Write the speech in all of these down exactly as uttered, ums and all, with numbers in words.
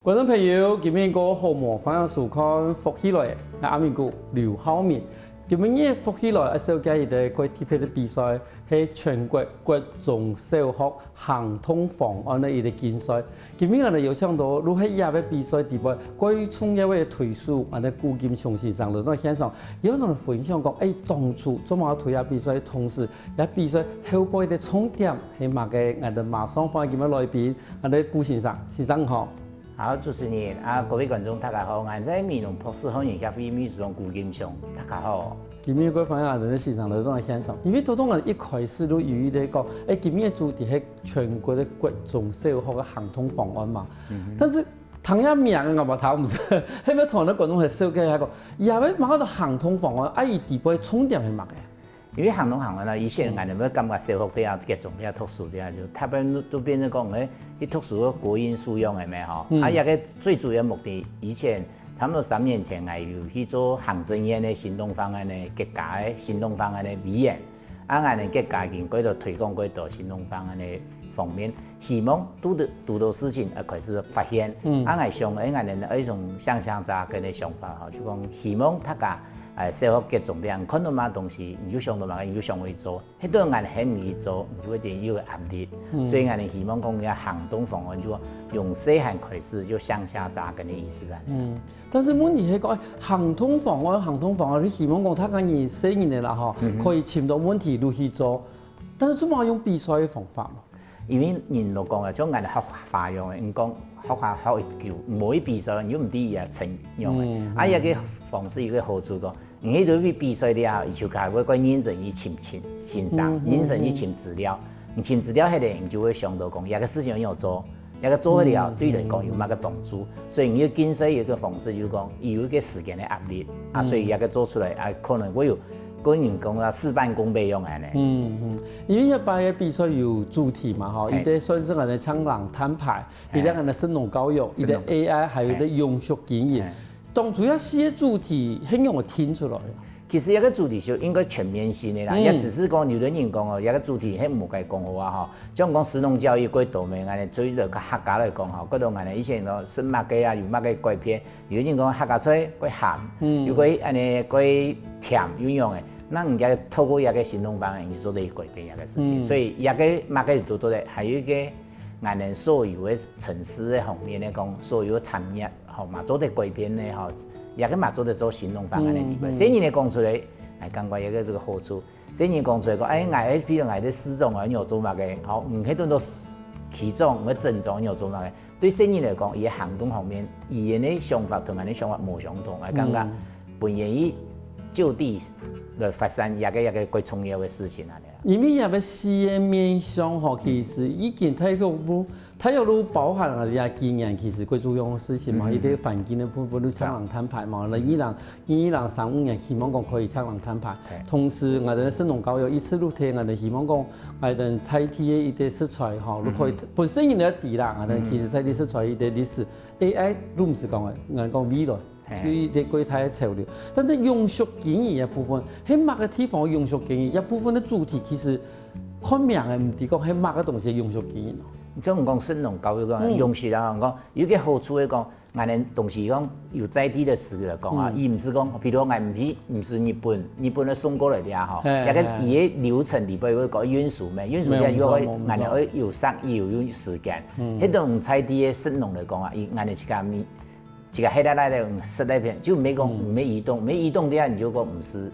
觀眾朋友，今晡日過好無？歡迎收看《福氣來了》，𠊎阿明哥劉浩明。今晡日《福氣來了》紹介一個蓋特別个比賽，係全國國中小學行動方案个一個競賽。今晡日𠊎等有請到，就係這個比賽底背蓋重要个推手，𠊎等古金松先生來到現場，有同分享講，欸，當初做麼个推這比賽，同時這比賽後背个重點係麼个？𠊎等馬上歡迎今晡日來賓，𠊎等古先生，先生好。 好，主持人啊，各位觀眾，大家好，𠊎係美濃博士後援協會秘書長古金松，大家好。今晡日各位朋友，𠊎等先生來到現場，因為頭先𠊎一開始就有一個講，欸，今晡日个主題係全國个國中小學个行動方案嘛。但是聽這名个𠊎嘛聽毋識，係毋係同𠊎等觀眾來紹介一下講，這個麼个行動方案，啊，佢底背重點係麼个？ 因為行動方案呢，以前𠊎等會感覺小學底下、國中底下讀書底下，就大部分都變成講，欸，去讀書个國英數用个咩吼。啊，這個最主要目的，以前差不多三年前，𠊎有去做行政院个行動方案个國家个行動方案个委員。啊，𠊎等國家已經過度推廣過多行動方案个方面，希望堵著堵著事情，呃，開始發現。啊，𠊎想，欸，𠊎等愛一種向下扎根个想法吼，就講希望大家，呃，小學、國中底下看著麼个東西，你就想著麼个，你就想愛做。 該段𠊎等還毋去做，你就會有壓力。所以𠊎等希望講，這行動方案就用細項開始，就向下扎根个意思啊。嗯，但是問題係講，欸，行動方案，行動方案，你希望講大家人細人仔啦吼，可以尋著問題就去做，但是做麼个用比賽个方法嘛？因為人都講啊，像𠊎等學花樣个，你講學校學久，無去比賽，你就毋知佢个成樣个。啊，這個方式有個好處講， 你去到去比賽了後，佢就較會過認真去尋尋尋啥，認真去尋資料。你尋資料起來，你就會想到講，這個事情愛仰做，這個做起來對你來講有麼个幫助。所以你要跟隨一個方式，就講有一個時間个壓力啊，所以這個做出來啊，可能會有跟人講啊事半功倍樣安呢。嗯嗯，因為這擺个比賽有主題嘛吼，一個算係𠊎等青年碳排，一個𠊎等食農教育，一個AI，還有一個永續經營。 當初這四個主題係仰仔定出來个？其實這個主題就應該全面性个啦，也只是講有兜人講哦，這個主題係無該講好啊吼。像講食農教育過多咩，𠊎等對於客家來講吼，過多𠊎等以前哦食麼个啊，有麼个改變，有人講客家菜過鹹，又過安呢過甜，有樣个。那人家透過這個行動方案，佢做得改變這個事情，所以這個麼个都做得，還有一個𠊎等所有个城市个方面來講，所有个產業。 吼，嘛做得改變呢吼，這個嘛做得做行動方案个地方。細人仔講出來，𠊎感覺一個這個好處。細人仔講出來講，欸，𠊎比如𠊎个市長啊，你有做麼个？吼，毋係單單市長，毋係鎮長，你有做麼个？對細人仔來講，佢个行動方面，佢个想法同𠊎个想法無相同，𠊎感覺本願意就地來發生這個這個最重要个事情啊。因為這個四個面向吼，其實已經大概有 大約就包含𠊎等這幾年其實最重要个事情嘛，一個環境个部分，就青年碳排嘛，那二零二零三五年希望講可以青年碳排。同時，𠊎等食農教育一直就提𠊎等希望講，𠊎等在地个一個食材吼，就可以本身人都知啦，𠊎等其實在地食材一個歷史，AI就毋使講个，𠊎講未來。 所以這个過大个潮流。但是永續經營个部分，係麼个地方永續經營？這部分个主題其實看名仔毋知講係麼个東西永續經營哦。像講食農教育講永續啊，講有個好處个講，𠊎等東西講有在地个食物來講啊，佢毋使講，比如講𠊎毋去毋使日本，日本个送過來个吼，這個佢个流程裡背會講運輸咩，運輸个又會𠊎等愛有上有有時間，迄種在地个食農來講啊，佢𠊎等自家 自家歇下來个，食那片，就毋會講毋會移動，毋會移動了，你就講毋使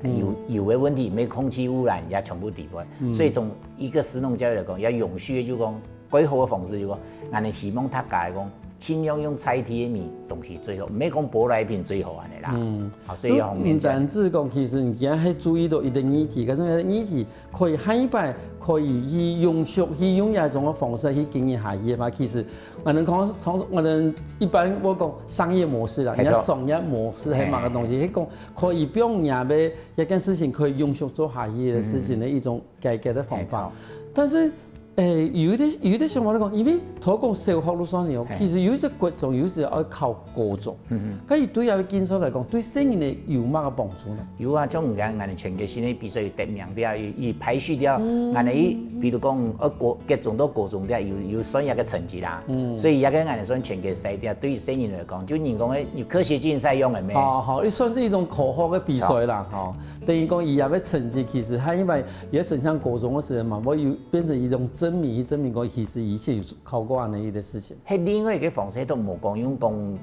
有有个問題，毋會空氣污染也全部底背。所以從一個食農教育來講，也永續个就講最好个方式就講，𠊎等希望大家講盡量用在地个物東西最好，毋會講舶來品最好安尼啦。嗯，好，所以要方便。毋單止講，其實你今日係注意到一個議題，可是議題 可以下一擺可以去永續，去用這種个方式去經營下去个話，其實𠊎等講，從𠊎等一般會講商業模式啦，人家商業模式係麼个東西，係講可以用這个一件事情可以永續做下去个事情个一種改革个方法。但是誒，有一个有一个想法來講，因為頭講小學就算了，其實有一些國中，有一些愛考高中。嗯嗯。該對這个競賽來講，對細人仔有麼个幫助呢？有啊，像你看，𠊎等全國性个比賽有得名个啊，有有排序个啊，𠊎等一，比如講，呃，國國中到高中个啊，有有算一个成績啦。嗯。所以這个𠊎等算全國賽个啊，對於細人來講，就人講个有科學競賽用个咩？哦，好，也算是一種口號个比賽啦，吼。等於講，佢這个成績其實還因為也很像高中个時候嘛，會有變成一種證明，證明講其實以前有考過恁樣个事情。係另外一个方式，都無講用講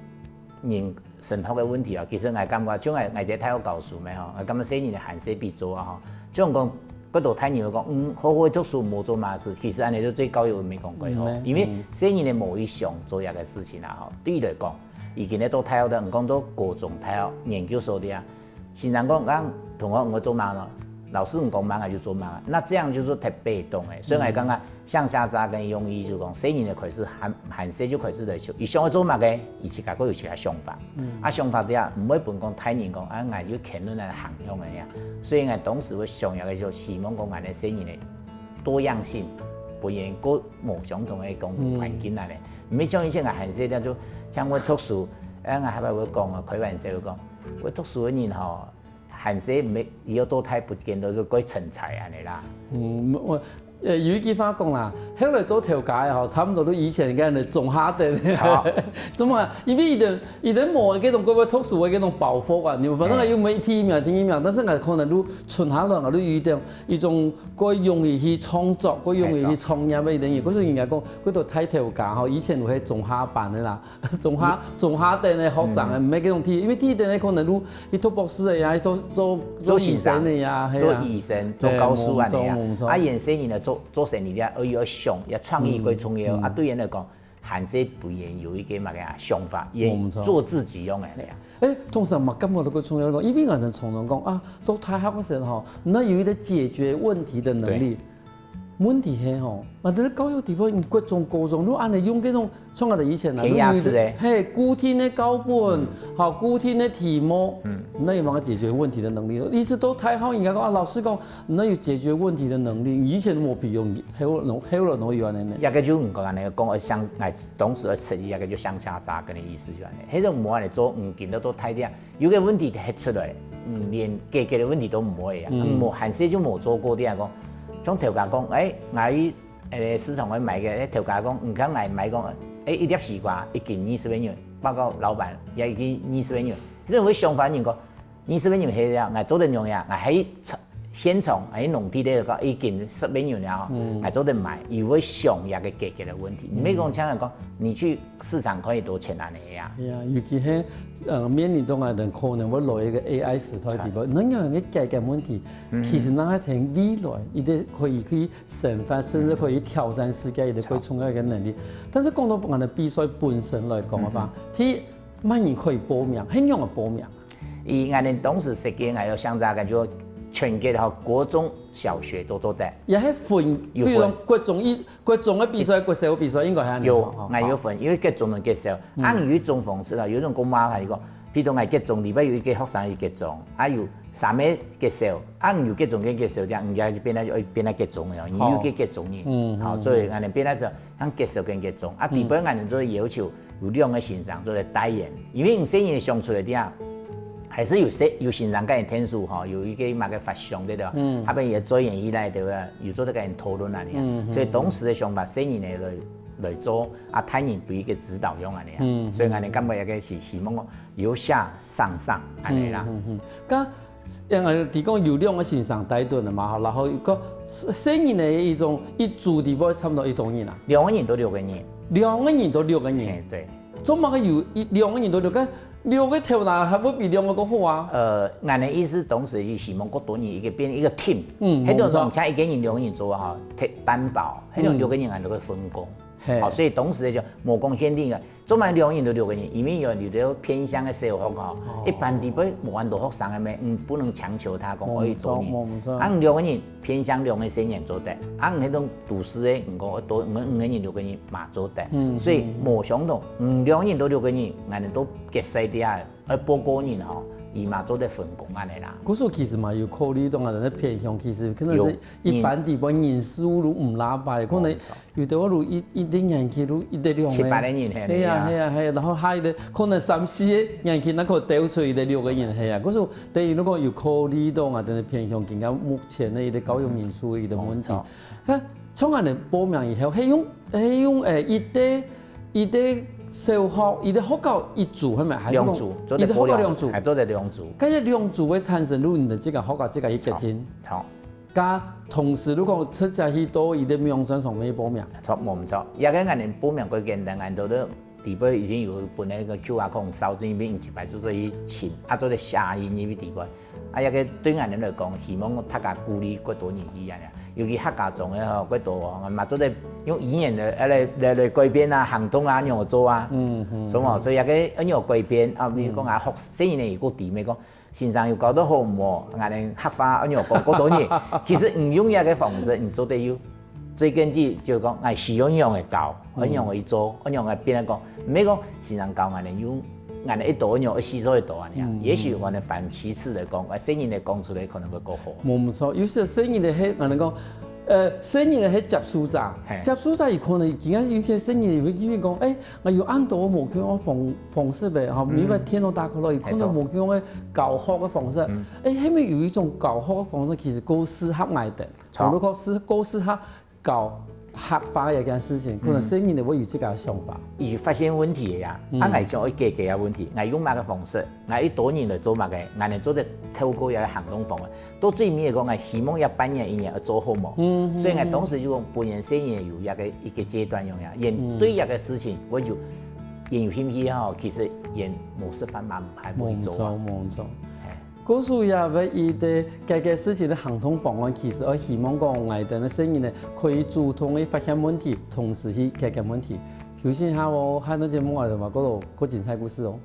人升學个問題啊。其實𠊎感覺，像𠊎𠊎在大學教書咩吼，𠊎感覺細人仔還細比較啊吼，像講，過多大人會講，嗯，好好讀書，無做麼事，其實恁樣就對教育無講過吼，因為細人仔無去想做這个事情啊吼，對佢來講，已經在讀大學个，毋講到高中、大學、研究所个啊， 先生講，講同學，你會做麼个？老師你講麼个就做麼个，那這樣就是太被動了。所以𠊎感覺向下扎根用意就講，細人仔開始還還細就開始來想，佢想愛做麼个，佢自家會有自家想法。啊，想法底下毋會分講大人講，啊，𠊎有權利來行向个呀。所以𠊎當時會想一个，就希望講𠊎个細人仔多樣性，分佢過無相同个講環境啊咧。毋係像以前𠊎還細个就，像會讀書，哎，𠊎還會講啊，開玩笑會講，會讀書个人吼， 還細，毋係，佢愛到大不見得就過成才恁樣啦。嗯，𠊎，呃，有一句話講啦，後來做頭家个吼，差不多都以前个人中下等。好。做麼个？因為佢等佢等無該種過會讀書个該種包袱啊，你反正又毋係第一名、第二名，但是𠊎可能都存下來，𠊎都有一點一種過容易去創作，過容易去創業个一點，也不是應該講，過多大頭家吼，以前有該中下班个啦。 中下中下等个學生个，毋係該種第一，因為第一等个可能都去讀博士个呀，去做做做醫生个呀，係啊，做醫生、做教授恁樣啊。啊，現細人仔做做生意个，愛愛想，愛創意過重要。啊，對佢來講，還係分佢有一个麼个啊想法，佢做自己用个呀。誒，同時嘛，感覺到過重要，因為𠊎等常常講啊，讀大學个時候吼，那有一個解決問題的能力。 問題係吼，啊，這個教育地方，你國中、高中，如果恁樣用這種，像𠊎等以前啊，填鴨式个。係，固定个教本，好，固定个題目，嗯，那有麼个解決問題个能力？一直都太好，應該講啊，老師講，那有解決問題个能力，你以前無必用，後來後來哪有恁樣呢？這個就毋講恁樣講，像𠊎當時个設計，這個就向下扎根个意思就恁樣。迄種無恁樣做，毋見得都太亮。 有個問題提出來，嗯，連解決个問題都毋會啊，嗯，無還細就無做過，這樣講，像頭家講，誒，𠊎去，誒，市場去買个，誒，頭家講，毋敢來買講，誒，一粒西瓜一斤二十個銀，報告老闆，也一斤二十個銀，這種會相反人講，二十個銀係啊，𠊎做得用呀，𠊎還現場，還農地个講一斤十個銀了，嗯，𠊎做得買，佢會想這個解決个問題，毋係講像人講，你去 市場可以多錢恁樣呀。係啊，尤其係，呃，面臨到𠊎等可能會落一個A I時代地步，能用个解決問題，其實那還係未來，一個可以去生發，甚至可以挑戰世界，一個最重要一個能力。但是講到𠊎等比賽本身來講个話，第一，麼人可以報名，係仰般報名？以𠊎等當時設計，𠊎有想法，感覺全國吼，國中小學都做得。也係分，有分。比如講國中一 國中个比賽，國小个比賽應該係恁樣。有，哦，𠊎有分，因為國中个國小，啊，有一種方式啦，有一種講法係講，譬如講𠊎國中禮拜有一個學生去國中，啊，有三個國小，啊，有國中个國小，這樣人家就變成就變成國中了，你有個國中人，嗯，好，所以恁樣變成就像國小跟國中，啊，底背恁樣就要求有兩個先生做个代言，因為你細人相處个地方， 還係有些有先生跟你天數吼，有一個麼个發想，對不對？嗯，下邊也做演藝來，對不對？有做得跟你討論啊，你看。嗯，所以當時个想法，細人仔來來做，啊，大人分一個指導用啊，你看。嗯，所以𠊎等感覺一個是希望講由下上上，恁樣啦。嗯嗯，該，呃，提供有兩個先生帶隊个嘛，吼，然後一個細人仔一種一組裡背差不多幾多人啊？兩個人到六個人。兩個人到六個人。嘿，對。 做麼个有一兩個人到六個，六個頭那還會比兩個較好啊？呃，𠊎个意思當時是希望較多人一個變一個team，嗯，迄種講請一個人兩個人做啊，吼，忒單薄，迄種六個人還係會分工。嘿，好，所以當時就無講限定个，做麼个兩個人到六個人，因為有有的偏鄉个小學吼，一班底背無恁多學生个咩，嗯，不能強求他講可以多人，無錯，無錯。啊，兩個人 偏向兩個細人做得，啊，你迄種都市个，你講多，五五個人、六個人嘛做得，所以無相同，嗯，兩個人到六個人，𠊎等都結細點，愛報個人吼，佢嘛做得分工恁仔啦。故所其實嘛有考慮到啊，但係偏向其實可能係有，一般地方人數都毋拉排，可能有个話都一一个年級都一个兩个，七八个人係，係啊係啊係啊，然後下一个可能三四个年級，那可兜出一个六个人係啊。故所等於如果有考慮到啊，但係偏向今个目前个一个教育人數个一个問題。看，像恁仔報名以後，係用係用誒一个一个小學一个學校一組，係咪？還係講兩組，做得報兩組，一个學校兩組？還做得兩組。該這兩組會產生，如果你个這个學校自家去決定。好。 該同時，如果直接去到一个網站上面報名。著，無毋著。這个𠊎等報名過簡單，𠊎等都底背已經有分該个Q R code掃進去，一擺就做去尋，啊，做得寫印入去底背。啊，這个對𠊎等來講，希望大家鼓勵較多人去啊，尤其客家庄个吼，較多哦，嘛做得用語言來來來來改變啊，行動啊，仰做啊，嗯嗯，所以嘛，所以這个愛仰改變啊，比如講啊，學生呢，如果底背講， 先生有教到好毋好？𠊎等客話愛仰講，過多年。其實你用這个方式，你做得有。最根基就係講，𠊎需要仰仔教，愛仰仔做，愛仰仔變來講，毋係講先生教𠊎等用，𠊎等一到仰仔吸收一到恁樣。也許𠊎等反其次來講，𠊎細人仔講出來可能會較好。無毋著，有時細人仔係𠊎等講，呃，細人仔係接受者，接受者有可能今下有些細人仔會認為講，誒， 啊，有恁多無共樣个方方式个吼，每擺電腦打開來，有看到無共樣个教學个方式。誒，係毋係有一種教學个方式，其實較適合𠊎等？著。無論講係較適合教客話這件事情，可能細人仔會有自家个想法。佢發現問題个呀，啊，𠊎想愛解決个問題，𠊎用麼个方式？ 𠊎一多人來做麼个？𠊎等做得透過這个行動方案，到最尾來講，𠊎希望這半年一年愛做好無？所以𠊎當時就講，分細人仔有這个一个階段用呀，佢對這个事情，𠊎就佢有興趣吼，其實佢無識法嘛，還無做啊。無錯，無錯。故所也為一个解決事情个行動方案，其實愛希望講，𠊎等个細人仔可以主動去發現問題，同時去解決問題。休息一下哦，下段節目𠊎等嘛，過多過精彩故事哦。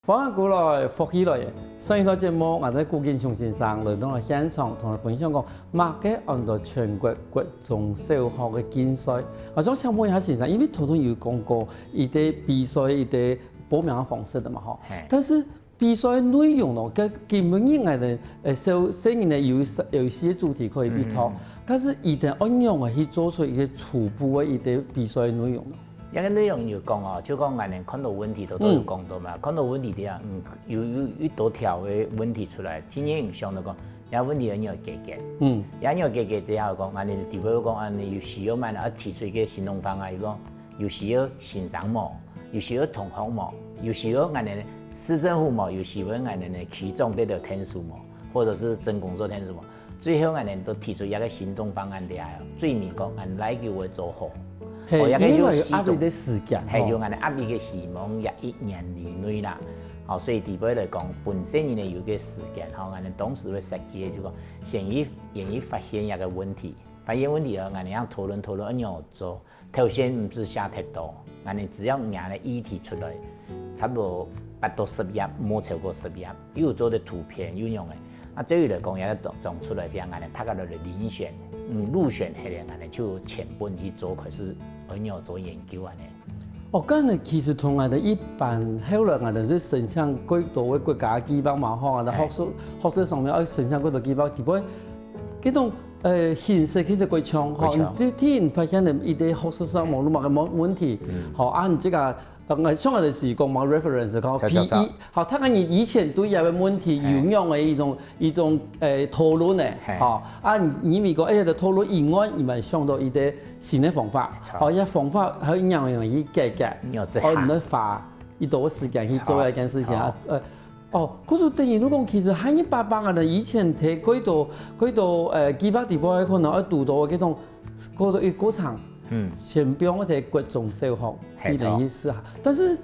歡迎過來，福氣來了！上一段節目，𠊎等古景松先生來到了現場，同𠊎分享講，麼个安到全國國中小學个競賽。𠊎想請問一下先生，因為頭先有講過一个比賽，一个報名个方式个嘛，吼。但是比賽个內容呢，該今晡日𠊎等，呃，小細人仔有有四个主題可以比賽，但是佢等愛仰仔去做出一个初步个一个比賽个內容呢？ 這个內容有講哦，就講𠊎等看到問題，頭頭有講到嘛，看到問題底下，嗯，有有一多條个問題出來，天天有想到講，這問題愛仰解決。嗯，這愛解決之後講，𠊎等底背講，恁仔有需要嘛，啊提出一个行動方案，佢講有需要先生無？有需要同學無？有需要𠊎等市政府無？有需要𠊎等个區長得到天數無？或者是真工作天數無？ 最後𠊎等都提出一个行動方案出來，最尾講𠊎等來就會做好。係，哦，這个因為有壓力个時間，係，有𠊎等壓力个希望，這一年以內啦。哦，所以底背來講，本身呢有个時間，吼，𠊎等當時會設計个就講，先去先去發現這个問題，發現問題後，𠊎等愛討論討論愛仰做， 頭先毋使寫忒多，𠊎等只要拿个議題出來，差不多八到十頁，莫超過十頁，又做得圖片又用个。啊，這位來講也講出來，這樣𠊎等大家都來遴選，嗯，入選下來，𠊎等就全部去做，開始愛仰做研究恁仔。哦，該呢，其實同𠊎等一般後來𠊎等係申請幾多个國家計畫嘛，吼，𠊎等學術學術上面愛申請幾多計畫，基本這種 呃，形式其實較像，吼，較像。你你你發現了一个學術上網路嘛个問問題，吼，啊，你這个，呃，像个就是講嘛reference，吼，著，著，著。P一，好，大概你以前對這个問題有用个一種一種，呃，討論个，吼，啊，你你美國哎呀个討論以外，你嘛想到一个新个方法，吼，這方法還有仰仔去解決，哦，你愛花一多个時間去做這件事情啊，呃， 哦，故所等於你講，其實漢語爸爸啊，以前提過多過多，呃，計畫底背可能愛堵到該種過多一過程，嗯，先不用提國中小學，係，你等意思啊。但是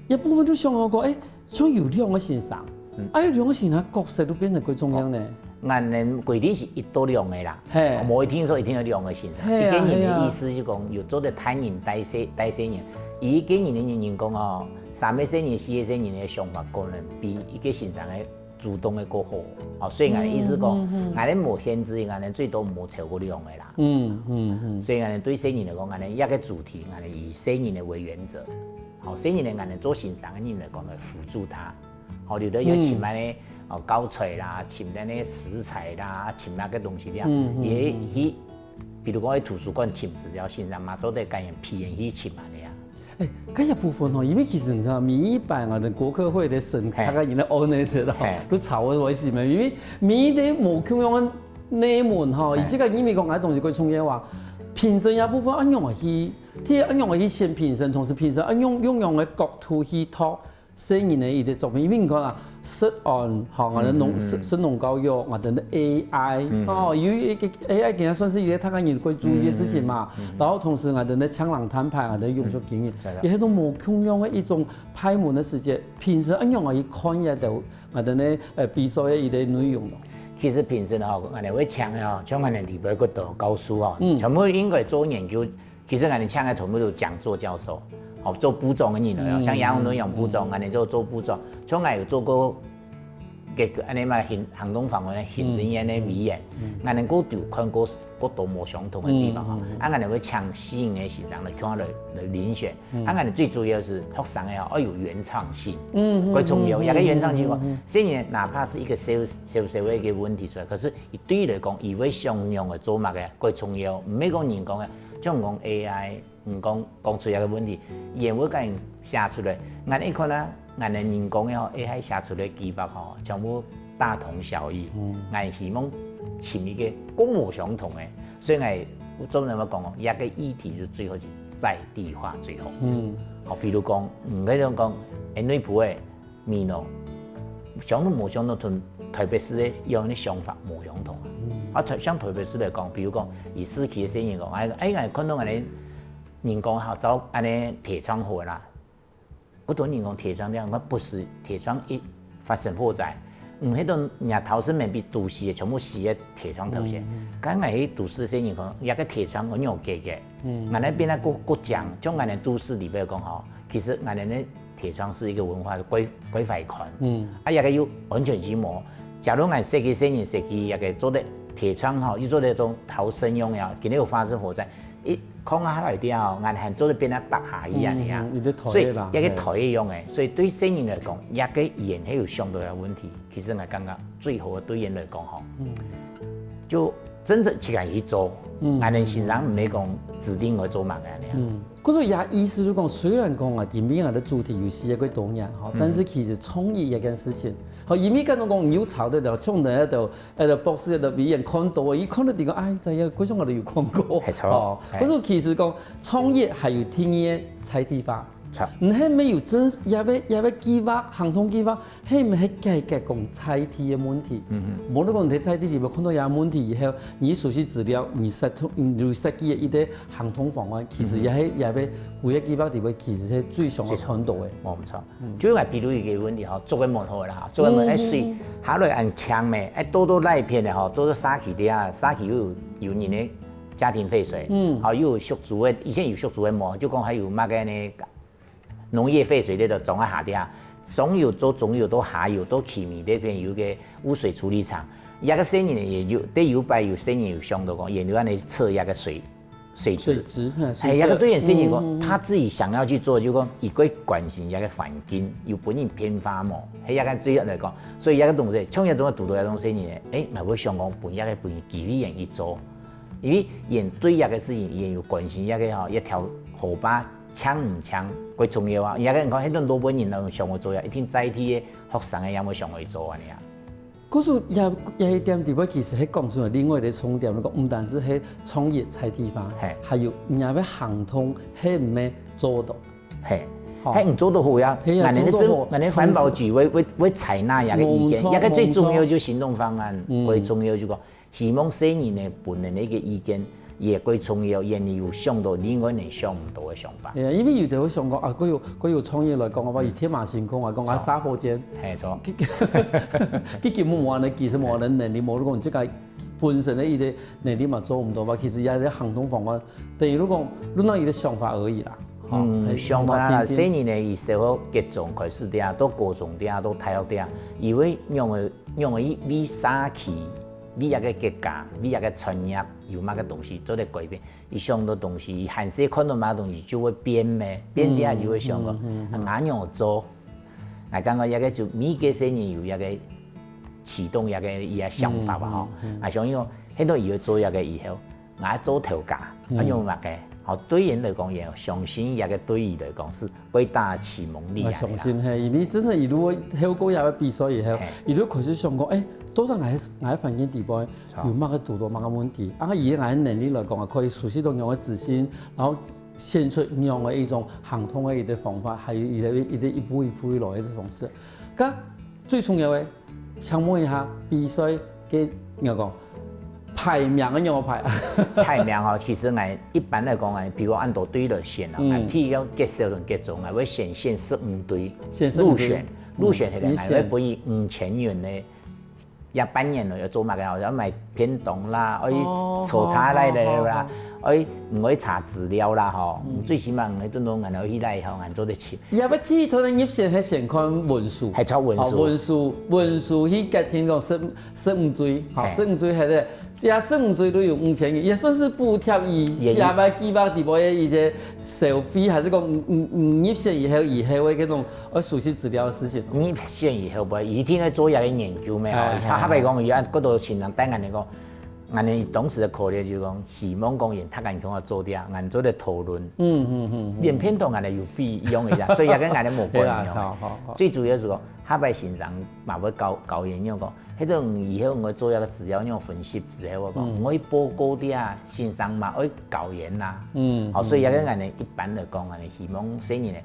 一部分都想到講，誒，像有兩个先生，嗯，啊，有兩个先生角色都變成較重要呢。𠊎等規定係一到兩個啦，嘿。無一定說一定有兩個先生。嘿啊，一個人个意思就講，有做得帶人帶細，帶細人。一個人个人講哦，三個細人、四個細人个想法可能比一個先生个主動个過好。哦，所以𠊎个意思講，嗯，嗯，嗯。𠊎等無限制，𠊎等最多無超過兩個啦。嗯，嗯，嗯。所以𠊎等對細人來講，𠊎等一個主題，𠊎等以細人个為原則。好，細人呢，𠊎等做先生个人來講，來輔助他。 吼，有兜愛尋恁呢，哦，教材啦，尋恁呢食材啦，尋那個東西啦，嗯，嗯，也去，比如講去圖書館尋資料，先生嘛，都得跟人批人去尋恁呢啊。欸，該一部分吼，因為其實你知道，每一擺啊，國科會个審，嘿。大概人个 honest 吼，嘿。都吵我為什麼？因為每一個無共樣个內門吼，嘿。以這個因為講，哎，東西過重要啊，評審這部分，啊，仰般去，第一，啊，仰般去選評審，同時評審，啊，用，用樣个角度去讀 細人个一個作品，因為你看啊，食安，吼，𠊎等農，嗯，嗯，嗯。食，食農教育，𠊎等个AI，嗯。吼，有一個AI今日算係一個大家人過注意个事情嘛。嗯，嗯，嗯。然後同時𠊎等个青年團隊，𠊎等个永續經營，嗯。也係種無共樣个一種派門个時節，平時恁樣去看這兜𠊎等个，呃，比賽个一個內容咯。其實平時吼，𠊎等會請个吼，像𠊎等裡背个教授吼，嗯。全部應該做研究 其實𠊎等請个全部都講座教授，哦，做部長个人來哦，嗯，像楊文東楊部長，嗯。𠊎等就做部長，像𠊎有做過，个，恁呢嘛，行，行動方案个行政院个委員，嗯。𠊎等過有看過，過多無相同个地方哦。嗯，嗯，嗯。啊，𠊎等會請四五個先生來，看來，來遴選。嗯。啊，𠊎等最主要係學生个哦，愛有原創性，嗯，嗯，過重要。嗯，嗯，這個原創性哦，嗯，嗯，嗯。所以呢，哪怕係一個小，小小个一個問題出來，可是對佢來講，佢會想仰般做麼个，過重要。毋係講人講个，像講AI， 你講，講出一個問題，佢會共人寫出來。𠊎一看啊，𠊎等人工个吼，AI寫出來个計畫吼，全部大同小異。嗯。𠊎希望尋一個過無相同个，所以𠊎做人會講哦，一個議題係最好係在地化最好。嗯。好，比如講，嗯，該種講，欸，內埔个 美濃，相同無相同，同台北市个一樣个想法無相同啊。嗯。啊，台，像台北市來講，比如講，以市區个細人講，哎，哎，𠊎看到恁呢，人講好，照恁呢鐵窗好啦。有兜人講鐵窗這樣，𠊎毋係鐵窗一發生火災，嗯，該種若頭先面比都市个全部死个鐵窗頭先。嗯，嗯。該𠊎去都市細人講，這個鐵窗𠊎仰解決？嗯。𠊎等變到過，過僵，像𠊎等都市裡背講吼，其實𠊎等个 鐵窗係一個文化，過，過壞看。嗯。啊，這個又安全性無。假如𠊎設計，細人設計，這個做得鐵窗吼，又做得當逃生用呀，今日有發生火災，一空下來掉，𠊎還做得變到白下去恁呢啊。嗯，嗯，嗯，你的頭所以，啦，這個頭一樣誒，所以對細人來講，這個語言還有相對个問題。其實𠊎感覺最好个對人來講吼，嗯。就真正自家去做，嗯。𠊎等先生毋係講指定愛做麼个恁呢啊。嗯。 故所也意思就講，雖然講啊，今晡日个主題有四個多年吼，嗯。但是其實創意這件事情，吼，因為剛剛講你有吵得了，衝著那個，那個博士的委員看到，一看到這個，哎，這個觀眾都有看過，沒錯。哦，哎。故所其實講創意還有定義个在地化，著。你還沒有真，也要，也要計劃，行動計劃， 係毋係解決講在地个問題？嗯哼。無論講你在地裡背看到這問題以後，你收集資料，你設，你設計个一個行動方案，其實也係，嗯哼。也係規個計畫裡背，其實係最想要看到个。最想要，無錯。嗯。就係比如一個問題吼，做个門好啦，做个門，嗯。哎，水，下來恁強咩，哎，多多那一片个吼，多多沙起的啊，沙起又有，有人个家庭廢水，嗯。好，又有畜豬个，以前有畜豬个無，就講還有麼个呢， 農業廢水類的總下底下，中游到中游到下游到旗尾這片有個污水處理廠，這個細人也有，對有擺有細人有想到講，也有恁呢測這個水，水質。水質，嗯，哎，水質。這個對細人講，嗯，嗯，嗯。他自己想要去做，就講佢會關心這個環境，有分人變化無？係這個最後來講，所以這個東西，創業中个堵到這種細人呢，哎，𠊎會想講，分這個分佢機會人去做。 因為佢對這個事情，佢有關心這個吼，一條河壩強毋強，過重要啊。這個你看，該種老輩人攏想愛做啊，一定在地个學生个也會想愛做恁呢啊。故所也，也一點裡背其實係講出來另外一個重點，講毋單止係創意在地化，嘿。還有你也要行動，係毋係做到。嘿，吼。嘿，你做到好呀，嘿呀，𠊎等个政，做到好。𠊎等个環保局會，會，會採納這個意見，無錯，這個最重要就行動方案，無錯。嗯。最重要就講， 希望細人呢，分人个意見，也過重要，因為有想到另外人想毋到个想法。哎呀，因為有兜會想講啊，過有過有創業來講个話，嗯。佢天馬行空啊，講啊，著。沙火箭，嘿，著。佢根本無恁个技術，無恁个能力，無講這个本身个一个能力嘛做毋到吧。其實也係行動方案，等於如果論到一个想法而已啦。吼，嗯，嘿，想法啦，聽聽。細人呢，佢小學、國中開始个啊，到高中个啊，到大學个啊，佢會仰个仰个為社區、為一个國家、為一个產業有麼个東西做得改變。 佢想到東西，佢還細看到麼个東西就會變咩，變掉就會想講，嗯，嗯，嗯。啊，𠊎仰做？𠊎感覺這个就每个細人有一个啟動一个佢个想法吧，吼。嗯，嗯，嗯。啊，相信講，現在佢會做一个以後，𠊎做頭家，嗯。啊，用麼个？吼，對人來講，也相信這个對佢來講係最大个啟蒙力啊。𠊎相信，嘿，因為真正佢如果透過這个比賽以後，嘿。佢就開始想講，欸，到底𠊎，𠊎環境底背， 有麼个堵到麼个問題，啊，以𠊎个能力來講啊，可以熟悉到仰个資訊，然後選出仰个一種行動个一个方法，還有一个，一个一步一步來个方式。該最重要个，請問一下，比賽个，仰講，排名个仰排？排名哦，其實𠊎一般來講啊，比如講按照隊來選啊，嗯。啊，譬如講國小同國中啊，會先選十五隊，選十五隊。入選，入選起來，嗯，入選。𠊎會分佢五千元个 也半年了，要做麼个？要買便當啦，愛炒茶來了啦，哦，哦，哦。愛，嗯，愛查資料啦，吼。嗯。最起碼，嗯，愛等到𠊎愛去來，吼，𠊎做得去。也要第一輪个入選，還先看分數。還查分數。哦，分數，分數去決定講十，十五隊，吼，嘿。十五隊還係，這十五隊都有五千元，也算是補貼佢下擺計劃底背个一个 消費，還係講，嗯，嗯，嗯，入選以後，以後个該種愛收集資料个事情？入選以後，不，一定愛做一个研究咩？哎，哎，哎。坦白講，有恁多先生帶𠊎等講，𠊎等當時个考慮就講，希望講人大家共下做掉，𠊎等做得討論。嗯，嗯，嗯，嗯。連篇都𠊎等有比一樣个啦，所以也跟𠊎等無關係。對啊，好，好，好。最主要係講，下擺先生嘛會教，教人用講， 該種以後𠊎做一个資料仰分析之後，𠊎講，嗯。𠊎報告个啊，先生嘛愛教人啦。嗯，好，所以也个嗯。𠊎等一般來講，𠊎等希望細人呢，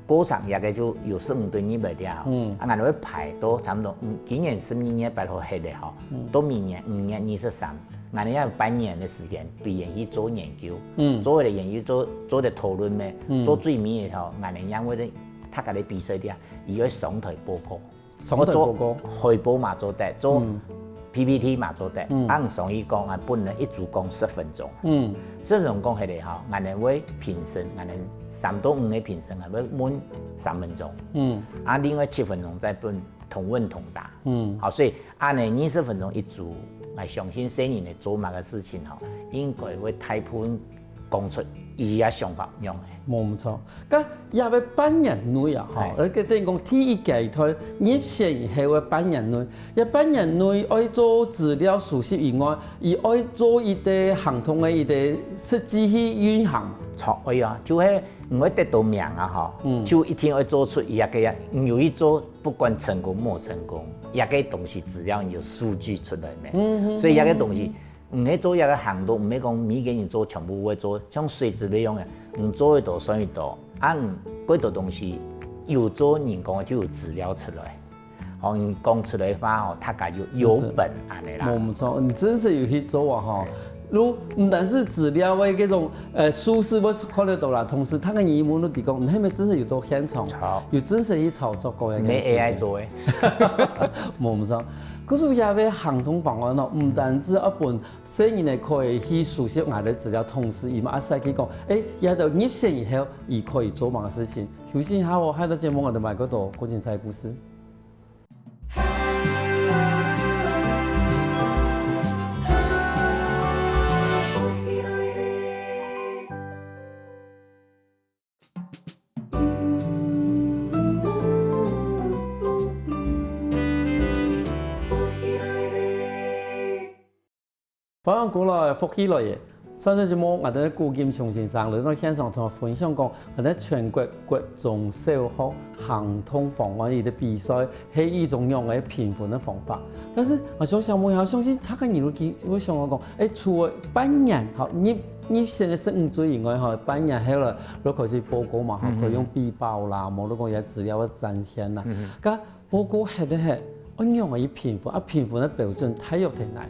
過程也个就有十五隊入來个啊。嗯。啊，𠊎等會排到差不多，嗯，今年十二月八號歇个吼，嗯。到明年五月二十三，𠊎等也有半年个時間，分佢去做研究。嗯。做个研究做，做个討論咩，嗯。到最尾个吼，𠊎等也會大家个比賽个啊，佢愛上台報告。 上台報告。愛做海報嘛做得，做嗯。P P T嘛做得。嗯。啊，所以講啊，本來一組講十分鐘。嗯。十分鐘講起來吼，𠊎等會評審，𠊎等三到五个評審，𠊎會問三分鐘。嗯。啊，另外七分鐘再分同問同答。嗯。好，所以恁呢二十分鐘一組，𠊎相信細人仔做麼个事情吼，應該會大部分 講出佢个想法仰仔。無毋著。該這个半年內啊，吼，嘿。呃，該等於講第一階段入選以後个半年內，這半年內愛做資料收集以外，佢愛做一个行動个一个實際去運行。著，哎呀，就係毋會得到名啊，吼，嗯。就一定愛做出佢个啊，有一做，不管成功無成功，這个東西資料有數據出來咩？嗯，嗯，所以這个東西，嗯，嗯。 毋係做一个行動，毋係講每个人做全部會做，像水之類樣个，你做得到算得到。啊，你幾多東西有做人講个就有資料出來。吼，你講出來个話吼，大家有，有本恁呢啦。無毋著，你真係有去做啊吼。如，毋單止資料个這種，呃，數字會看得到啦，同時佢个人問都提供，你係毋係真係有到現場，著。有真係去操作過个事情？無A I做个。無毋著。可是這个行動方案吼，毋單止愛分 細人仔可以去熟悉𠊎个資料，同時佢嘛會使去講，欸，這兜入選以後，佢可以做麼个事情。休息一下哦，下一段節目𠊎兜還過多過精彩个故事。歡迎過來，福氣來了！上節節目，𠊎兜古錦松先生來到現場同𠊎分享講，𠊎兜全國國中小學行動方案个比賽係一種仰仔評分个方法。但是𠊎想想問一下，相信大家人都會想講，欸，除了半年，吼，入，入選个十五隊以外，吼，半年後了，就開始報告嘛，吼，嗯嗯。可以用比報啦，無就講一些資料个展現啦。嗯嗯。該 報告核个核，愛仰仔去評分，啊，評分个標準大約在哪啊？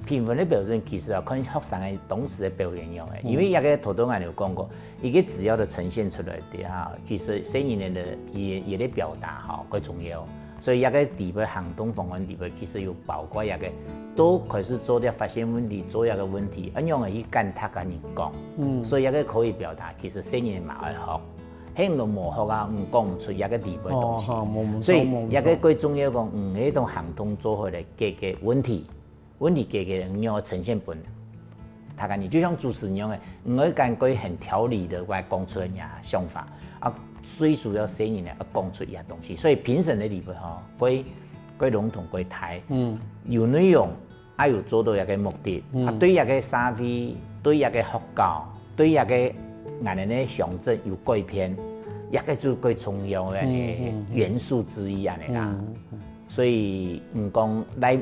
評分个標準其實啊，看學生个當時个表現樣个，因為這個頭頭𠊎有講過，一個資料个呈現出來个哈，其實細人仔个佢佢个表達吼，較重要。所以這個底背行動方案底背，其實有包括這個，都開始做這發現問題，做這個問題，恁樣个去跟大家人講，嗯，所以這個口語表達，其實細人仔嘛愛學。 很多無學啊，毋講毋出這個底背東西。哦，好，無，無錯，所以這個無錯。最重要講，嗯，這種行動做好來解決問題，問題解決，你要呈現分大家人，就像主持人樣个，你愛敢過很條理个來講出你个想法，啊，最主要細人仔愛講出佢个東西，所以評審个地位吼，過過籠統過大，嗯，有內容， 啊有做到這個目的，嗯，啊對這個社會，對這個學校，對這個𠊎等个鄉鎮有改變，這個就最重要个，嗯，嗯，嗯，元素之一恁樣啦。嗯，嗯。所以，嗯，講來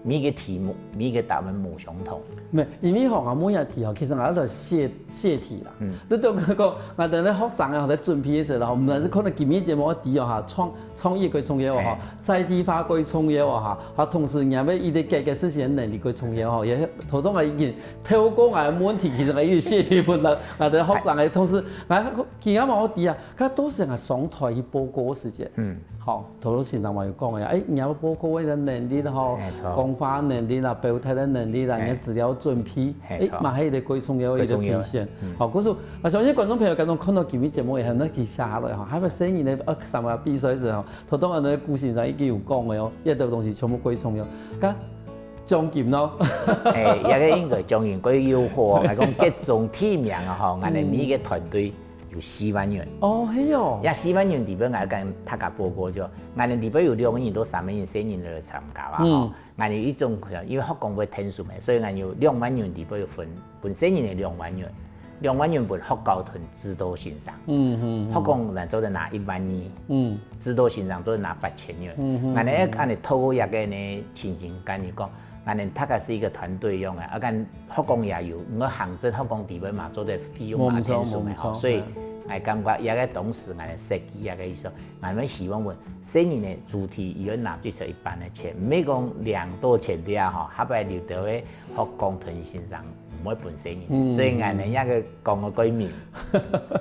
每個題目，每個答案無相同。無，因為吼，𠊎問這題吼，其實𠊎在寫寫題啦。嗯。你都講，𠊎等个學生啊，在準備个時候，𠊎等係可能今日節目个題哦哈，創創意个重要哦哈，嘿，在地化个重要哦哈，啊同時人家一個解決事情个能力个重要哦，也頭先𠊎已經透過𠊎个問題，其實𠊎已經寫題分了，𠊎等學生个同時，𠊎今日嘛好題啊，佢都係𠊎上台去報告个時間。嗯。好，頭先先生嘛有講个，哎，你要報告个能力吼，沒錯，講話能力啦，表達个能力啦，嘿，你个資料準備，沒錯，哎，嘛係一個最重要个一個體現。最重要。嗯。好，故所 𠊎相信觀眾朋友當中看到今日節目也很能記下來吼，還有細人仔个，呃，什麼比賽時吼，頭先𠊎等个古先生已經有講个哦，這兜東西全部歸重要，該獎金咯。哎，這個應該獎金過誘惑哦，來講各種提名啊吼，𠊎等每一個團隊有四萬元。哦，係哦。這四萬元裡背，𠊎跟大家報告就，𠊎等裡背有兩個人到三個人，細人來參加啊吼。嗯。 𠊎等一種，因為學光會天數嘛，所以𠊎有兩萬元裡背有分，分細人仔兩萬元，兩萬元分學校同指導先生。嗯，嗯，嗯。學光𠊎做得拿一萬二，嗯，指導先生做得拿八千元。嗯，嗯，𠊎等嗯。恁樣透過這個呢，情形跟你講，𠊎等大概係一個團隊樣个，啊，跟學光也有，𠊎行政學光裡背嘛，做得費用嘛，無錯，天數嘛，無錯，吼，所以，嗯。𠊎感覺這個當時𠊎等設計這個意思， 𠊎等希望講，細人仔个主題，佢愛拿最少一半个錢，毋係講領到錢了吼，下擺留到个學光同先生毋會分細人仔，嗯。所以𠊎等這個講个過明，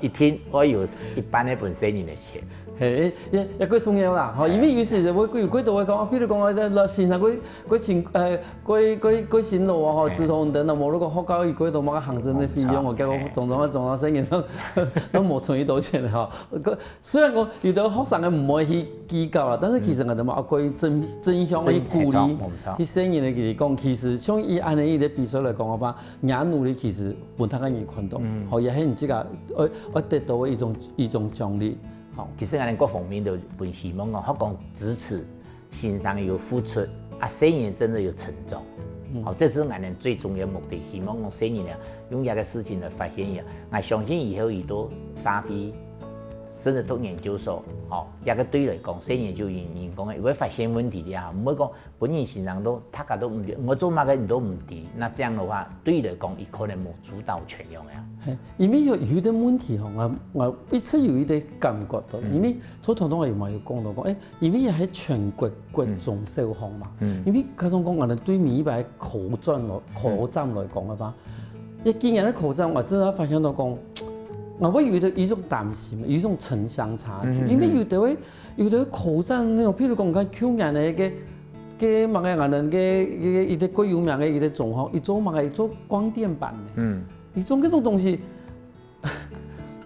一定愛有一半个分細人仔个錢。嘿，也也過重要啦，吼，哎。因為有時會有過多會講，啊，比如講啊，老先生過過辛呃過過過辛勞啊，吼，哎。自從等等，無如果學校有過多麼个行政个費用哦，哎，結果哎。當中啊，中學生都都無存幾多錢吼。 雖然講有兜學生个毋會去計較啦，但是其實𠊎等嘛愛過正正向个鼓勵，正，嘿，著，無錯。去細人仔佢講，其實像佢恁樣一個比賽來講个話，若努力其實分大家人看到，嗯。吼，也係你自家愛愛得到个一種一種獎勵，吼。其實𠊎等各方面都分希望講，學光支持，先生有付出，啊，細人真的有成長。嗯。吼，這係𠊎等最重要个目的，希望講細人仔用這個事情來發現佢。𠊎相信以後佢到社會 甚至讀研究所，吼，這個對來講，細人仔就有人講个，會發現問題个啊，毋會講本人先生都，大家都毋知，𠊎做麼个你都毋知，那這樣的話，對佢來講，佢可能無主導權樣个啊。嘿，因為有有一個問題吼，𠊎𠊎一直有一個感覺到，嗯。因為頭頭𠊎有嘛有講到講，誒，因為也係全國各種小項嘛，嗯。因為假使講𠊎等對每一擺个考卷來考卷來講个話， 這今年个考卷，𠊎真个發現到講，𠊎會有一個一種擔心，有一種城鄉差距，嗯，嗯，因為有的會有的考卷那種，譬如講，你看舊年个个个麼个，𠊎等个个一個最有名个一個中學，佢做麼个，佢做光電板个，嗯。佢做這種東西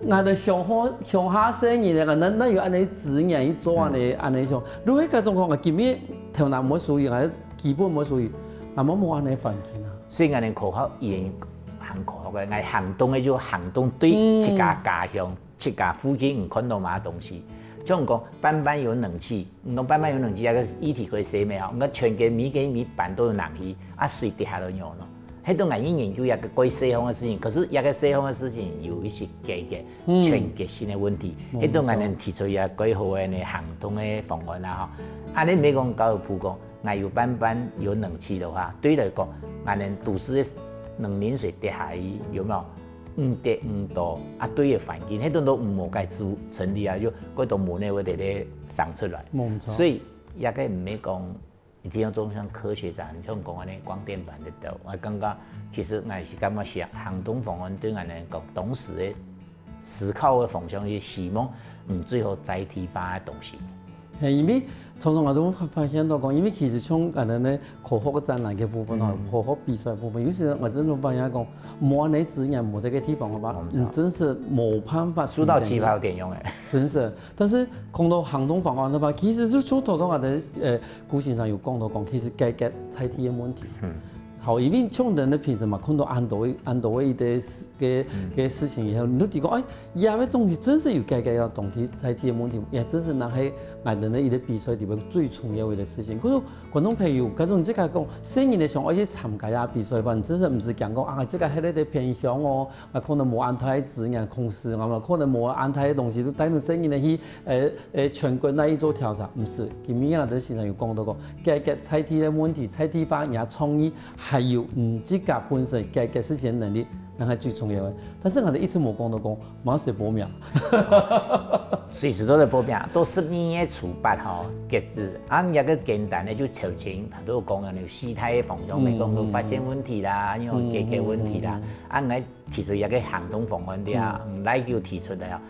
，𠊎等鄉下鄉下細人个，哪哪有恁樣資源去做恁樣恁樣想？如果該種講，今日頭腦毋會屬於，𠊎基本毋會屬於，𠊎無無恁樣環境啊。 所以𠊎等科學院行科學个，𠊎行動个就行動對自家家鄉、自家附近你看到麼个東西。像講班班有冷氣，你講班班有冷氣，該個議題可以寫咩吼？你講全國每個每班都有冷氣，啊，水跌下來仰呢？該都𠊎去研究一個過細項个事情，可是一個細項个事情有一些解決全國性个問題，該都𠊎等提出一個過好个呢行動个方案啦吼。恁樣毋係講教育部講， 𠊎有班班有冷氣个話，對來講，𠊎等都市个冷凝水跌下去，有無？毋跌毋多，啊，對个環境，該種都毋好該做成立啊，就過多問題會在該生出來。無錯。所以，這個毋係講你聽到中像科學展，像講安尼光電板的豆，我感覺其實我是感覺是行動方案對我來講，當時的思考的方向是希望，嗯，最後在地化的東西。嘿，因為常常我都發現到講，因為其實像安尼呢，科學个展覽个部分吼，科學比賽个部分，有時我真正發現講，無安尼資源，無這个地方个話，嗯，真是無辦法。輸到起跑點用誒。真是，但是講到行動方案个話，其實就像頭頭个呃，古先生有講到講，其實解決在地个問題。嗯。好，因為像人的平時嘛，看到恁多个恁多个一个个个事情以後，你都知講，哎，也要東西真是有解決要東西在地个問題，也真是拿起俺人的一个比賽里面最重要的事情。可是观众朋友，假如你自家讲，生意的想要去参加呀比赛吧，你真是毋是讲讲啊，这个迄个的偏向哦，啊，可能无安排资源公司，啊，可能无安排的东西，就带领生意的去，呃呃，全国那一做调查，毋是。今日啊，这先生有讲到讲，解决在地的问题，在地化也创意，还有你自家本身解决事情的能力，那还最重要的。但是我的意思无讲到讲，马上报名。随时都在报名，到十二月初八吼，截止。啊，也个简单的就澄清，他都有讲啊，有四大个方向，没讲有发现问题啦，有解决问题啦，啊，来提出一个行动方案的啊，来就提出来啊，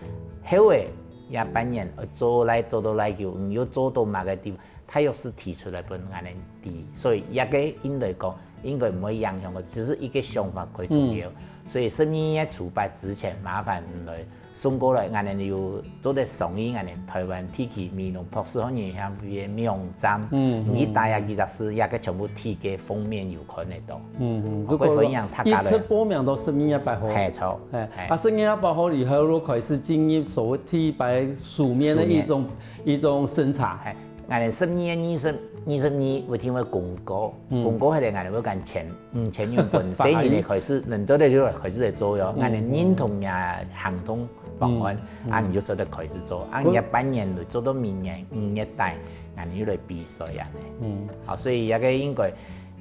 后尾也半年，呃，做来做到来就，嗯，又做到哪个地方，他又是提出来分俺们知，所以也个应该讲，应该毋会影响个，只是一个想法可以重要。所以十二月初八之前，麻烦你来送过来，俺们有做得上映俺们台湾地区美濃博士后研究会个网站，嗯，你大家其实是也个全部提个封面有看得到。嗯嗯，如果说一样，他一次报名到十二月八号，嘿，错，哎，啊，十二月八号以后，如果开始进入所谓第一百书面的一种一种审查，哎。 俺十二月二十、二十二，我听个公告，公告迄个俺会讲千五千元本，所以你开始能做的就开始来做哟。俺认同呀，行动方案，啊，你就做得开始做，啊，你半年内做到明年五月底，俺又来比赛啊呢。嗯，好，所以这个应该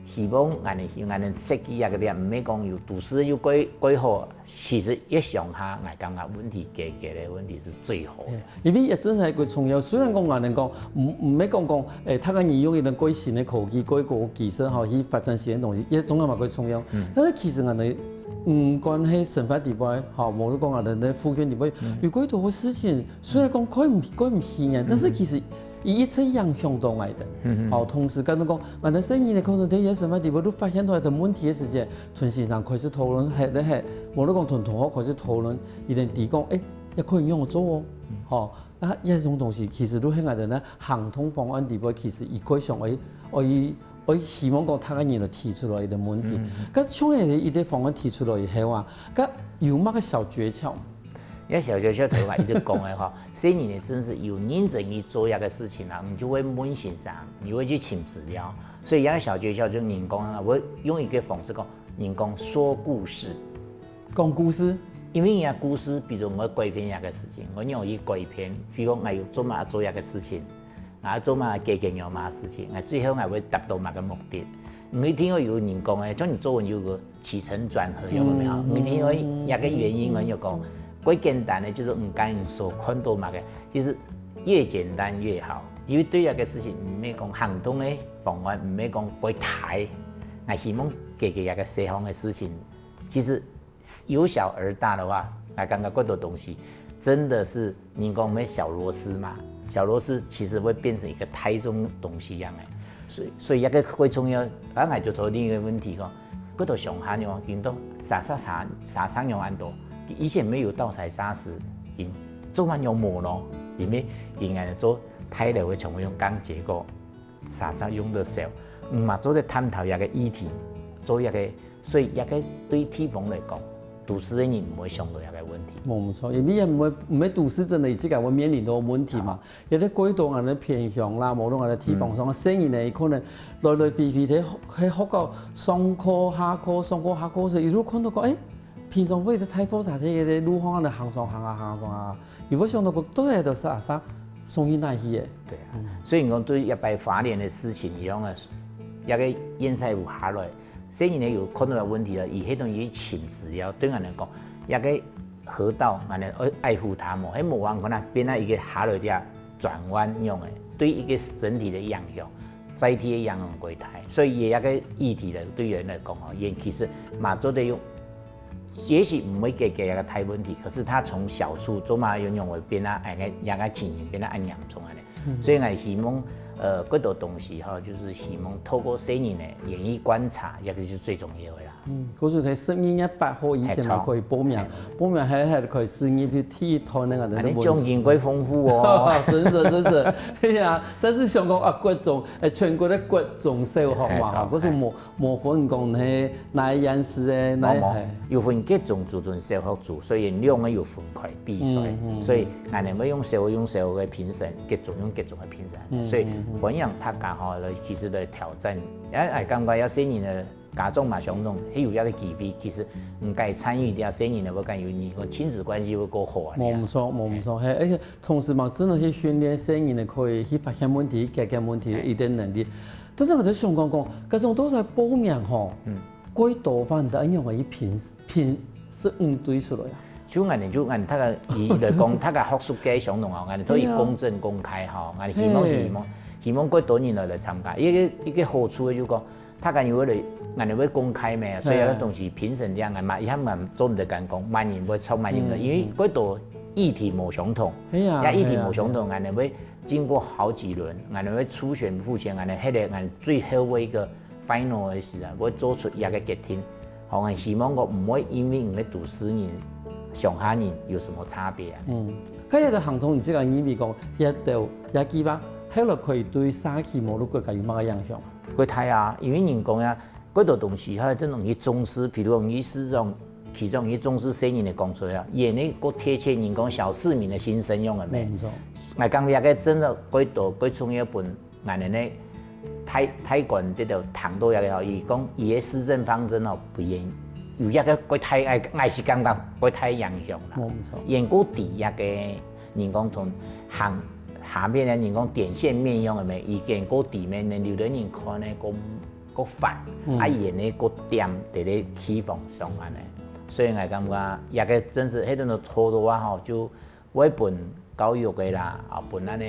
希望俺俺设计啊个点，毋系讲有都市又规规好。 其实一想下，我感觉问题解决的问题是最好的。因为也真系个重要，虽然讲我能讲，毋毋系讲讲，诶，他个人用一个过新的科技、过高技术吼，去发展新的东西，也当然嘛个重要。但是其实我们，嗯，关系生活里背，吼，无论讲我们的附近里背，有过多个事情，虽然讲看唔看唔起眼，但是其实 佢一直影响到𠊎兜。好，同時間都講，𠊎兜生意呢，可能在一些生活地方都發現到一個問題的時節，同先生開始討論，係，係，無論講同同學開始討論，佢等提講，誒，也可以用做哦。好，那這種東西其實都係𠊎兜呢行動方案裡背，其實一個想愛愛愛希望講大家人來提出來一個問題。該像係一個方案提出來以後啊，該有麼个小訣竅？ 因為小學校頭嘛，一直講个吼，所以你呢，真是有認真去做一個事情啊，你就會問先生，你會去請資料。所以，因為小學校就人講啊，我用一個方式講，人講說故事，講故事，因為人家故事，比如我改變一個事情，我用去改變，比如講我有做嘛做一個事情， 𠊎做麼个解決了麼个事情，𠊎最後𠊎會達到麼个目的。你一定要有人講个，像你作文有個起承轉合，有沒有？你一定要一個原因，我有講，最簡單的就是你剛剛所看到麼个，其實越簡單越好。因為對一個事情，你毋係講行動的方案，毋係講過大，𠊎希望解決一個細項的事情，其實 由小而大的話，來剛剛過多東西，真的是人講咩小螺絲嘛，小螺絲其實會變成一個太重東西一樣哎，所以所以那個會重要，啊，那就投另一個問題講，過多上下用緊多，啥啥啥啥上用安多，以前沒有到才啥時，今做麼用無咯，因為今安做太了會成為用鋼結構。 啥啥用得少，毋嘛做得探討一個議題，做一個，所以一個對地方來講，都市的人毋會想到一個問題。無錯，因為也毋會毋係都市真的自家會面臨到問題嘛。有啲過多人的偏鄉啦，無論人的地方上，生意呢，可能來來回回在在學校上課下課上課下課時，一路看到講，誒，平常為了太火車在个路項的行上行啊行上啊，又會想到講，到底都是啥啥。 送去哪去个？對啊，所以你講對一擺花蓮的事情一樣啊，一個煙菜有下來，所以呢有看到問題了，以後都去請資料，對𠊎來講，一個河道，𠊎愛愛護它嘛，還無人可能變到一個下來的轉彎用的，對一個整體的影響，在地个影響過大，所以這个議題呢，對佢來講吼，佢其實嘛做得用，也許毋會解決一个大問題，可是佢從小處做嘛用用會變啊，哎，這个情形變得恁嚴重啊呢。所以𠊎希望，呃，過多東西吼，就是希望透過細人个願意觀察，這个是最重要个啦。嗯，故所在十二月八號以前嘛可以報名，報名還還可以試驗去第一趟那个恁樣獎金過豐富哦。真是真是，哎呀，但是想講啊，國中，哎，全國的國中小學嘛，哈，可是無無分講係哪一縣市个，哪一有分國中、初中、小學組，所以兩个有分開比賽，所以𠊎等會用小學用小學个評審，國中用國中个評審，所以歡迎大家吼來其實來挑戰，哎哎，感覺這細人个 家長嘛相同，係有一个機會，其實毋該參與這細人个，會感覺你个親子關係會過好啊。無毋錯，無毋錯，嘿，而且同時嘛，真的去訓練細人个可以去發現問題、解決問題个一點能力。但是我在想講講，該種都在報名吼，嗯，過多番的，因為一平平是五對出來啊。就恁樣，就恁樣，大家以來講，大家學術界相同啊，恁樣都以公正公開吼，恁樣希望希望希望過多人來來參加，一个一个好處就講。 大家有个，𠊎等會公開咩，所以有个東西評審這樣个嘛，佢還蠻做毋得敢講，滿人會超滿人个，因為過多議題無相同，係啊，呀議題無相同，𠊎等會經過好幾輪，𠊎等會初選、複選，𠊎等迄个，𠊎等最後个一个 final个時啊，會做出一个決定。吼，𠊎希望講毋會因為你个讀書人、上下人有什麼差別啊。嗯，該个行動你自家認為講，這兜這計劃，後來可以對社區無論國家有麼个影響？過大啊，因為人講啊，過多東西，佢真容易重視，譬如講，你市長，其中你重視細人个工作啊，也呢，過貼切人講小市民个心聲用个咩？沒錯。 𠊎感覺个真个過多過重要分𠊎等个大大官這兜聽到這个吼，佢講佢个施政方針吼，不然有一个過大，𠊎𠊎是感覺過大影響啦。無毋著。佢過知這个人講同行下面个人講點線面用个咩，佢過知咩，有兜人看呢，過過煩，啊佢呢過點在這地方上恁呢。所以𠊎感覺這个真是，迄陣就拖到啊吼，就 會分教育个啦，啊分恁呢，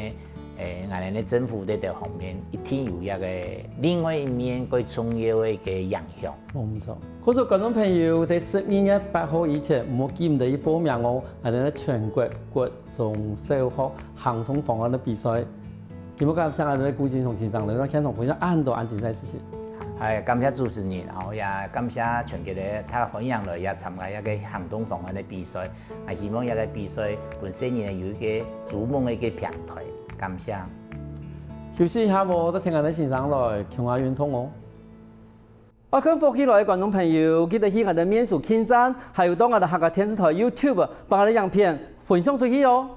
誒，𠊎等个政府這兜方面一定有一个另外一面過重要个一个影響。無毋著。故所觀眾朋友，在十二月八號以前，毋好記毋得去報名哦，𠊎等个全國國中小學行動方案个比賽。今日感謝𠊎等个古金松先生來到現場分享恁多恁精彩个事情。哎，感謝主持人，吼，也感謝全國个大家歡迎來也參加這个行動方案个比賽。 啊，希望這个比賽分細人有一个逐夢个一个平台。感謝。休息一下無，再聽𠊎等先生來，共下運動哦。愛看福氣來个觀眾朋友，記得去𠊎等面書網站，還有到𠊎等客家電視台YouTube，幫𠊎等影片分享出去哦。